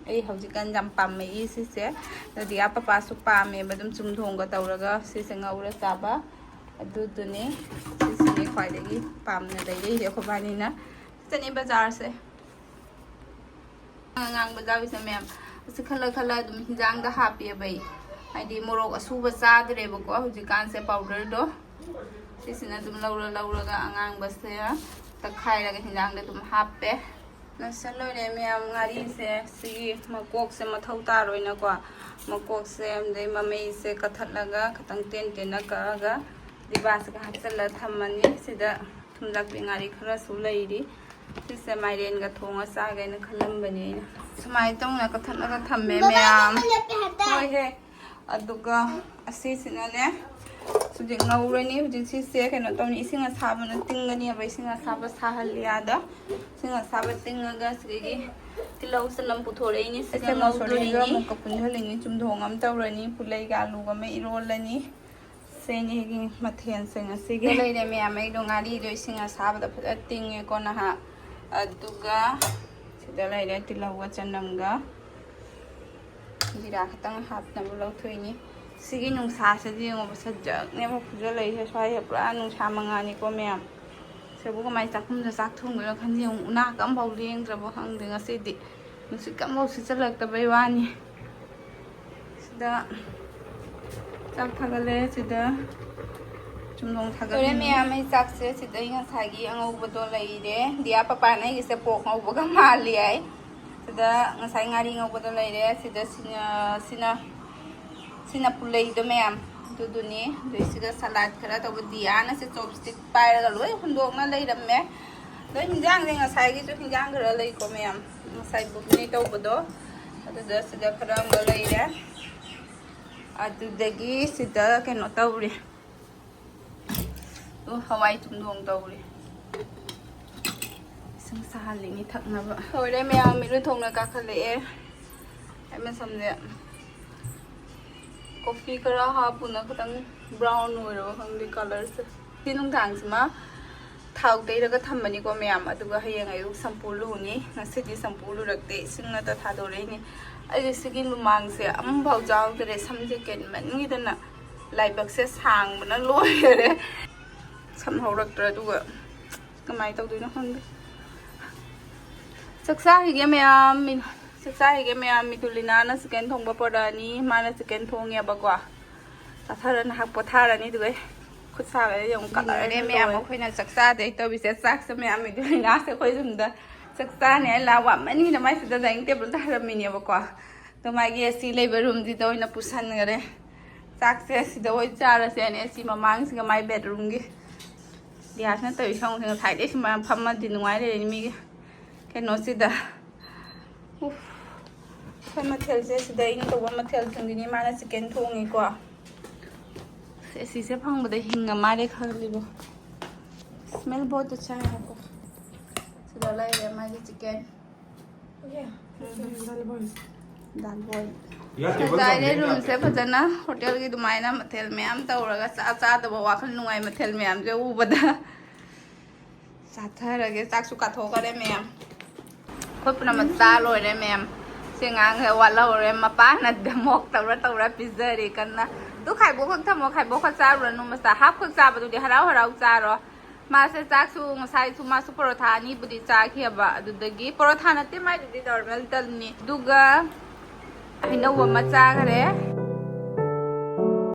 ꯑꯩ ꯍꯧꯖꯤꯛꯀꯥꯟ ꯌꯥꯝ ꯄꯥꯝꯃꯛꯏ ꯁꯤꯁꯦ꯫ ꯅꯗꯤꯌꯥ ꯄꯄꯥꯁꯨ ꯄꯥꯝꯃꯦꯕ ꯑꯗꯨꯝ ꯆꯨꯝꯊꯣꯡꯒ ꯇꯧꯔꯒ ꯁꯤꯁꯦ ꯉꯧꯔ ꯆꯥꯕ꯫ ꯑꯗꯨꯗꯨꯅꯤ꯫ ꯁꯤꯁꯤꯅꯤ ꯈ꯭ꯋꯥꯏꯗꯒꯤ ꯄꯥꯝꯅ ꯂꯩꯔꯛꯏꯁꯦ ꯑꯩꯈꯣꯏꯕꯥꯅꯤꯅ꯫ ꯁꯤꯗꯅꯤ ꯕꯖꯥꯔꯁꯦ꯫ ꯑꯉꯥꯡꯕ ꯌꯥꯎꯔꯤꯁꯦ ꯃꯌꯥꯝ ꯑꯁꯤ ꯈꯜꯂ ꯈꯜꯂ ꯑꯗꯨꯝ ꯍꯤꯟꯖꯥꯡꯗ ꯍꯥꯞꯄꯦꯕ ꯑꯩ꯫ ꯍꯥꯏꯗꯤ ꯃꯣꯔꯣꯛ ꯑꯁꯨꯕ ꯆꯥꯗ꯭ꯔꯦꯕꯀꯣ ꯍꯧꯖꯤꯛꯀꯥꯟꯁꯦ, ꯄꯥꯎꯗꯔꯗꯣ꯫ ꯁꯤꯁꯤꯅ ꯑꯗꯨꯝ ꯂꯧꯔ ꯂꯧꯔꯒ ꯑꯉꯥꯡꯕꯁꯦ ꯇꯛꯈꯥꯏꯔꯒ ꯍꯤꯟꯖꯥꯡꯗ ꯑꯗꯨꯝ ꯍꯥꯞꯄꯦ꯫ ꯂꯣꯏꯁꯜ ꯂꯣꯏꯔꯦ ꯃꯌꯥꯝ꯫ ꯉꯥꯔꯤꯁꯦ ꯁꯤꯒꯤ ꯃꯀꯣꯛꯁꯦ ꯃꯊꯧ ꯇꯥꯔꯣꯏꯅꯀꯣ, ꯃꯀꯣꯛꯁꯦ ꯑꯗꯩ ꯃꯃꯩꯁꯦ ꯀꯛꯊꯠꯂꯒ ꯈꯤꯇꯪ ꯇꯦꯟ ꯇꯦꯟꯅ ꯀꯛꯑꯒ ꯗꯤꯕꯥꯁꯤꯒ ꯍꯥꯞꯆꯤꯜꯂ ꯊꯝꯃꯅꯤ꯫ ꯁꯤꯗ ꯊꯨꯝꯖꯥꯛꯄꯤ ꯉꯥꯔꯤ ꯈꯔꯁꯨ ꯂꯩꯔꯤ꯫ ꯁꯤꯁꯦ ꯃꯥꯏꯔꯦꯟꯒ ꯊꯣꯡꯉ ꯆꯥꯒꯦꯅ ꯈꯜꯂꯝꯕꯅꯦ ꯑꯩꯅ꯫ ꯁꯨꯃꯥꯏꯅ ꯇꯧꯅ ꯀꯛꯊꯠꯂꯒ ꯊꯝꯃꯦ ꯃꯌꯥꯝ꯫ ꯍꯣꯏ ꯍꯦ꯫ ꯑꯗꯨꯒ ꯑꯁꯤꯁꯤꯅꯅꯦ ꯍꯧꯖꯤꯛ ꯉꯧꯔꯅꯤ꯫ ꯍꯧꯖꯤꯛ ꯁꯤꯁꯦ ꯀꯩꯅꯣ ꯇꯧꯅꯤ, ꯏꯁꯤꯡ ꯑꯁꯥꯕꯅ ꯇꯤꯡꯒꯅꯦꯕ꯫ ꯏꯁꯤꯡ ꯑꯁꯥꯕ ꯁꯥꯍꯜꯂꯤ ꯑꯥꯗ꯫ ꯏꯁꯤꯡ ꯑꯁꯥꯕ ꯇꯤꯡꯉꯒ ꯁꯤꯗꯒꯤ ꯇꯤꯜꯍꯧ ꯆꯅꯝ ꯄꯨꯊꯣꯔꯛꯏꯅꯤ꯫ ꯁꯤꯁꯦ ꯃꯁꯣꯔꯤꯒ ꯉꯧꯗꯣꯏꯅꯤ꯫ ꯑꯃꯨꯛꯀ ꯄꯨꯟꯁꯤꯜꯂꯤꯅꯤ, ꯆꯨꯝꯊꯣꯡ ꯑꯃ ꯇꯧꯔꯅꯤ, ꯄꯨꯂꯩꯒ ꯑꯂꯨꯒ ꯑꯃ ꯏꯔꯣꯜꯂꯅꯤ꯫ ꯁꯤꯅꯤ ꯑꯩꯒꯤ ꯃꯊꯦꯜꯁꯦ ꯉꯁꯤꯒꯤ꯫ ꯂꯩꯔꯦ ꯃꯌꯥꯝ꯫ ꯑꯩꯗꯣ ꯉꯥꯔꯤꯗꯣ ꯏꯁꯤꯡ ꯑꯁꯥꯕꯗ ꯐꯖꯅ ꯇꯤꯡꯉꯦꯀꯣ ꯅꯍꯥꯛ꯫ ꯑꯗꯨꯒ ꯁꯤꯗ ꯂꯩꯔꯦ ꯇꯤꯜꯍꯧꯒ ꯆꯅꯝꯒ꯫ ꯖꯤꯔꯥ ꯈꯛꯇꯪ ꯍꯥꯞꯅꯕ ꯂꯧꯊꯣꯛꯏꯅꯤ꯫ ꯁꯤꯒꯤ ꯅꯨꯡꯁꯥꯁꯤꯗꯤ ꯌꯦꯡꯉꯣꯕ, ꯁꯖꯛꯅꯦꯕ ꯐꯨꯖꯜꯂꯛꯏꯁꯦ ꯁ꯭ꯋꯥꯏꯁꯦ꯫ ꯄꯨꯔꯥ ꯅꯨꯡꯁꯥ ꯃꯉꯥꯜꯅꯤꯀꯣ ꯃꯌꯥꯝ꯫ ꯁꯤꯕꯨ ꯀꯃꯥꯏꯅ ꯆꯥꯛꯈꯨꯝꯗ ꯆꯥꯛ ꯊꯣꯡꯗꯣꯏꯅꯣ ꯈꯪꯗꯦ꯫ ꯌꯦꯡꯉꯨ, ꯎꯅꯥ ꯑꯝꯐꯥꯎ ꯂꯦꯡꯗ꯭ꯔꯕꯣ ꯈꯪꯗꯦ ꯉꯁꯤꯗꯤ꯫ ꯅꯨꯡꯁꯤꯠꯀ ꯑꯝꯐꯥꯎ ꯁꯤꯠꯆꯜꯂꯛꯇꯕꯩ ꯋꯥꯅꯤ꯫ ꯁꯤꯗ ꯆꯥꯛ ꯊꯥꯒꯠꯂꯦ꯫ ꯁꯤꯗ ꯆꯨꯝꯗꯣꯡ ꯊꯥꯒꯠꯂꯦ꯫ ꯂꯣꯏꯔꯦ ꯃꯌꯥꯝ, ꯑꯩ ꯆꯥꯛꯁꯦ ꯁꯤꯗ ꯑꯩ ꯉꯁꯥꯏꯒꯤ ꯑꯉꯧꯕꯗꯣ ꯂꯩꯔꯦ꯫ ꯗꯤꯌꯥ ꯄꯄꯥꯅ ꯑꯩꯒꯤꯁꯦ ꯄꯣꯛ ꯉꯧꯕꯒ ꯃꯥꯜꯂꯤ ꯍꯥꯏ꯫ ꯁꯤꯗ ꯉꯁꯥꯏ ꯉꯥꯔꯤ ꯉꯧꯕꯗꯣ ꯂꯩꯔꯦ꯫ ꯁꯤꯗ ꯁꯤꯅ, ꯁꯤꯅ, ꯁꯤꯅ ꯄꯨꯂꯩꯗꯣ ꯃꯌꯥꯝ ꯑꯗꯨꯗꯨꯅꯤ꯫ ꯑꯗꯨꯏ ꯁꯤꯒ ꯁꯂꯥꯗ ꯈꯔ ꯇꯧꯕ꯫ ꯗꯤꯌꯥꯅ ꯁꯤ ꯆꯣꯞꯁ꯭ꯇꯤꯛ ꯄꯥꯏꯔꯒ ꯂꯣꯏ ꯍꯨꯟꯗꯣꯛꯅ ꯂꯩꯔꯝꯃꯦ꯫ ꯑꯗꯣ ꯍꯤꯟꯖꯥꯡꯁꯦ ꯉꯁꯥꯏꯒꯤꯁꯨ ꯍꯤꯟꯖꯥꯡ ꯈꯔ ꯂꯩꯀꯣ ꯃꯌꯥꯝ, ꯉꯁꯥꯏ ꯕꯨꯛꯅꯤ ꯇꯧꯕꯗꯣ꯫ ꯑꯗꯨꯗ ꯁꯤꯗ ꯈꯔ ꯑꯃꯒ ꯂꯩꯔꯦ꯫ ꯑꯗꯨꯗꯒꯤ ꯁꯤꯗ ꯀꯩꯅꯣ ꯇꯧꯔꯤ꯫ ꯑꯣ, ꯍꯋꯥꯏ ꯆꯨꯝꯊꯣꯡ ꯇꯧꯔꯤ꯫ ꯏꯁꯤꯡ ꯁꯥꯍꯜꯂꯤꯅꯤ ꯊꯛꯅꯕ꯫ ꯂꯣꯏꯔꯦ ꯃꯌꯥꯝ, ꯏꯔꯨ ꯊꯣꯡꯅ ꯀꯥꯈꯠꯂꯛꯑꯦ꯫ ꯑꯩ ꯃꯁꯝꯁꯦ ꯀꯣꯐꯤ ꯈꯔ ꯍꯥꯞꯄꯨꯅ ꯈꯤꯇꯪ ꯕ꯭ꯔꯥꯎꯟ ꯑꯣꯏꯔꯕ ꯈꯪꯗꯦ ꯀꯂꯔꯁꯦ꯫ ꯅꯨꯡꯗꯥꯡꯁꯤꯃ ꯊꯥꯎ ꯇꯩꯔꯒ ꯊꯝꯕꯅꯤꯀꯣ ꯃꯌꯥꯝ꯫ ꯑꯗꯨꯒ ꯍꯌꯦꯡ ꯑꯌꯨꯛ ꯁꯝꯄꯨ ꯂꯨꯅꯤ꯫ ꯉꯁꯤꯗꯤ ꯁꯝꯄꯨ ꯂꯨꯔꯛꯇꯦ, ꯏꯁꯤꯡ ꯉꯥꯛꯇ ꯊꯥꯗꯣꯔꯛꯏꯅꯤ꯫ ꯑꯩꯒꯤ ꯁꯤꯒꯤ ꯂꯨꯃꯥꯡꯁꯦ ꯑꯃꯐꯥꯎ ꯌꯥꯎꯗ꯭ꯔꯦ꯫ ꯁꯝꯁꯦ ꯀꯦꯟꯃꯟꯈꯤꯗꯅ ꯂꯥꯏꯕꯛꯁꯦ ꯁꯥꯡꯕꯅ ꯂꯣꯏꯔꯦ꯫ ꯁꯝ ꯍꯧꯔꯛꯇ꯭ꯔꯦ꯫ ꯑꯗꯨꯒ ꯀꯃꯥꯏꯅ ꯇꯧꯗꯣꯏꯅꯣ ꯈꯪꯗꯦ꯫ ꯆꯥꯛ ꯆꯥꯈꯤꯒꯦ ꯃꯌꯥꯝ꯫ ꯆꯥꯛ ꯆꯥꯈꯤꯒꯦ ꯃꯌꯥꯝ꯫ ꯃꯤꯗꯨꯂꯤꯅꯥꯅ ꯆꯤꯀꯟ ꯊꯣꯡꯕ ꯄꯨꯔꯛꯑꯅꯤ꯫ ꯃꯥꯅ ꯆꯤꯀꯟ ꯊꯣꯡꯉꯦꯕꯀꯣ꯫ ꯆꯥꯊꯔ ꯉꯥꯏꯍꯥꯛ ꯄꯣꯊꯥꯔꯅꯤ꯫ ꯑꯗꯨꯒ ꯑꯩ ꯈꯨꯠ ꯁꯥꯒꯁꯦ ꯑꯃꯨꯛ ꯀꯛꯑꯅꯤ꯫ ꯂꯣꯏꯔꯦ ꯃꯌꯥꯝ꯫ ꯑꯩꯈꯣꯏꯅ ꯆꯥꯛ ꯆꯥꯗꯩ ꯇꯧꯔꯤꯁꯦ꯫ ꯆꯥꯛꯁꯦ ꯃꯌꯥꯝ, ꯃꯤꯗꯨꯂꯤꯅꯥꯁꯦ ꯑꯩꯈꯣꯏ ꯌꯨꯝꯗ ꯆꯥꯛ ꯆꯥꯅꯤ ꯍꯥꯏꯅ ꯂꯥꯛ ꯋꯥꯃꯟꯒꯤꯅ ꯃꯥꯏꯁꯤꯗ ꯗꯥꯏꯅꯤꯡ ꯇꯦꯕꯜꯗ ꯍꯥꯏꯔꯝꯃꯤꯅꯦꯕꯀꯣ꯫ ꯑꯗꯣ ꯃꯥꯒꯤ ꯑꯦ ꯁꯤ ꯂꯩꯕ ꯔꯨꯝꯁꯤꯗ ꯑꯣꯏꯅ ꯄꯨꯁꯟꯈꯔꯦ꯫ ꯆꯥꯛꯁꯦ ꯁꯤꯗ ꯑꯣꯏ ꯆꯥꯔꯁꯦꯅ ꯑꯦ ꯁꯤ ꯃꯃꯥꯡꯁꯤꯒ ꯃꯥꯏ ꯕꯦꯠꯔꯨꯝꯒꯤ꯫ ꯗꯤꯌꯥꯁꯅ ꯇꯧꯔꯤ ꯁꯣꯡꯁꯦ ꯉꯁꯥꯏꯗꯩ ꯁꯨꯃꯥꯏꯅ ꯐꯝꯃꯗꯤ ꯅꯨꯡꯉꯥꯏ ꯂꯩꯔꯅꯤ ꯃꯤꯒꯤ ꯀꯩꯅꯣꯁꯤꯗ꯫ ꯎꯐ꯫ ꯑꯩꯈꯣꯏ ꯃꯊꯦꯜꯁꯦ ꯁꯤꯗ ꯑꯩꯅ ꯇꯧꯕ ꯃꯊꯦꯜꯁꯤꯡꯗꯨꯅꯤ꯫ ꯃꯥꯅ ꯆꯤꯀꯟ ꯊꯣꯡꯉꯤꯀꯣ꯫ ꯑꯦ ꯁꯤꯁꯦ ꯐꯪꯕꯗ ꯍꯤꯡꯉ ꯃꯥꯜꯂꯦ ꯈꯜꯂꯤꯕꯣ꯫ ꯁ꯭ꯃꯦꯜ ꯕꯣꯠꯇ ꯆꯥꯏ ꯍꯥꯏꯀꯣ꯫ ꯁꯤꯗ ꯂꯩꯔꯦ ꯃꯥꯒꯤ ꯆꯤꯀꯟ꯫ ꯗꯥꯜ ꯕꯣꯏꯜ꯫ ꯉꯁꯥꯏꯗꯩ ꯔꯨꯝꯁꯦ ꯐꯖꯅ ꯍꯣꯇꯦꯜꯒꯤ ꯑꯗꯨꯃꯥꯏꯅ ꯃꯊꯦꯜ ꯃꯌꯥꯝ ꯇꯧꯔꯒ ꯆꯥ ꯆꯥꯗꯕ ꯋꯥꯈꯜ ꯅꯨꯡꯉꯥꯏ ꯃꯊꯦꯜ ꯃꯌꯥꯝꯁꯦ ꯎꯕꯗ꯫ ꯆꯥꯊꯔꯒꯦ꯫ ꯆꯥꯛꯁꯨ ꯀꯥꯊꯣꯛꯈꯔꯦ ꯃꯌꯥꯝ꯫ ꯑꯩꯈꯣꯏ ꯄꯨꯝꯅꯃꯛ ꯆꯥ ꯂꯣꯏꯔꯦ ꯃꯌꯥꯝ꯫ ꯁꯤ ꯑꯉꯥꯡꯁꯦ ꯋꯥꯠꯍꯧꯔꯦ꯫ ꯃꯄꯥꯅ ꯗꯃꯣꯛ ꯇꯧꯔ ꯇꯧꯔ ꯄꯤꯖꯔꯤ ꯀꯟꯅ꯫ ꯑꯗꯨ ꯈꯥꯏꯕꯣꯛ ꯈꯛ ꯊꯝꯃꯣ꯫ ꯈꯥꯏꯕꯣꯛ ꯈꯛ ꯆꯥꯔꯨꯔꯅꯨ꯫ ꯃꯆꯥ ꯍꯥꯞ ꯈꯛ ꯆꯥꯕꯗꯨꯗꯤ ꯍꯔꯥꯎ ꯍꯔꯥꯎ ꯆꯥꯔꯣ꯫ ꯃꯥꯁꯦ ꯆꯥꯛꯁꯨ ꯉꯁꯥꯏꯁꯨ ꯃꯥꯁꯨ ꯄꯔꯣꯊꯥ ꯑꯅꯤꯕꯨꯗꯤ ꯆꯥꯈꯤꯑꯕ꯫ ꯑꯗꯨꯗꯒꯤ ꯄꯔꯣꯊꯥ ꯅꯠꯇꯦ ꯃꯥꯏꯗꯨꯗꯤ ꯅꯣꯔꯃꯦꯜ ꯇꯟꯅꯤ꯫ ꯑꯗꯨꯒ ꯍꯩꯅꯧ ꯑꯃ ꯆꯥꯈꯔꯦ꯫